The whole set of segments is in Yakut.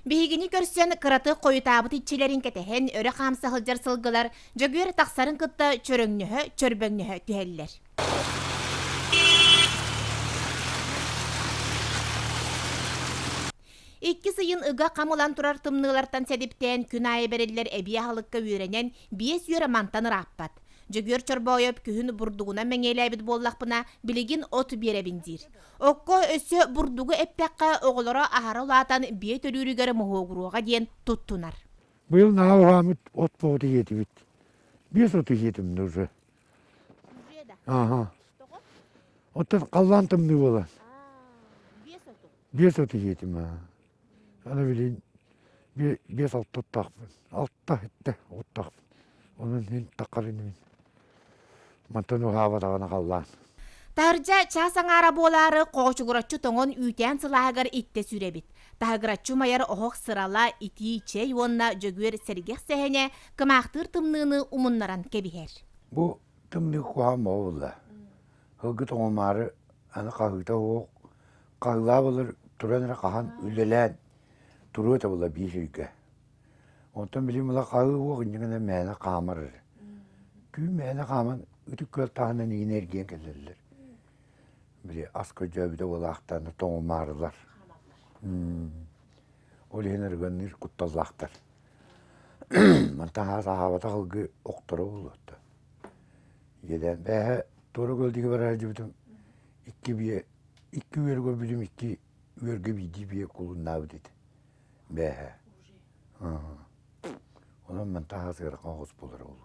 Биһигини көрсөн кыратык хойутаабыт иччилэрин кэтэһэн өрө хаамса сылдьар сылгылар Дьөгүөр тахсарын кытта чөрөҥнөһө, чөрбөҥнөһө түһэллэр. Иккис ыйын ыга хам ылан турар тымныылартан сэдиптээн күн аайы бэриллэр эбии аһылыкка үөрэнэн биэс үөрэ мантан ырааппат. Дьөгүөр Чорбоойоп күһүн бурдугунан мэҥиэлээбит буоллахпына, билигин от биэрэбин диир. Окко өссө бурдугу эптэххэ, оҕолоро аһара улаатан биэ төрүүрүгэр моһуогуруоҕа диэн туттунар. Быйыл наһаа уһааммыт от буолбут иһиэтибит. Биэс оту иһиэтим да уже. Ага. Оттон халлаан тымныы буолан. Биэс оту иһиэтим. Аны билин биэс алта оттоохпун. Алта эттэ оттоохпун. Онон мин таххар инибин. Мантан уһаабатаҕына халлаан. Таһырдьа чаас аҥаара буолаары хоочугураччы тоҥон үүтээн сылааһыгар иттэ сүүрэбит. Таһыгыраччы умайар оһох сырала, итии чэй уонна Дьөгүөр сэргэх сэһэнэ кымаахтыыр тымныыны умуннаран кэбиһэр. Бу тымныы куһаҕан буолла. Сылгы тоҥумаары аны хаһыыта суох хаһыылаах былыр туран эрэ хаһан үлэлээн туруо этэ буолла биир ыйга. Онтон билигин була хаһыы уох инньэ гынан мээнэ хаамар эрэ. Түүн мээнэ хааман ытык күөл таһынан иҥин эргийэн кэлэллэр. Били ас көрдөөбүтэ буолаахтаан тоҥумаарылар. Ол иһин арыганныыр кутталлаахтар. Мантан хаас аһаабатах ылгы охторо буолуотта. Иэдээн бээһэ туора көл диэки бара сылдьыбытым икки биэ икки үөргэ көрбүтүм икки үөргэ биирдии биэ кулуннаабыт этэ бээһэ. Онон мантан хаас ыарахан оҕус буолара буолуо.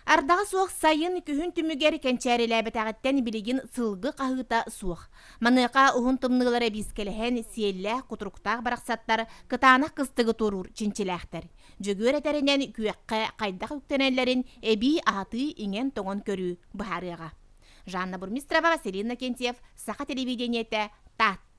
Ардаҕа суох сайын, күһүн түмүгэр кэнчээрилээбэтэҕиттэн билигин сылгы хаһыыта суох. Маныаха уһун тымныылар эбиискэлэһэн, сиэллээх, кутуруктаах барахсаттар кытаанах кыстыгы туоруур чинчилээхтэр. Дьөгүөр этэринэн, күөххэ хайдах үктэнэллэрин эбии аһатыы иҥэн-тоҥон көрүү быһаарыаҕа. Жанна Бурмистрова, Василий Иннокентьев, Саха телевидениетэ, Таатта.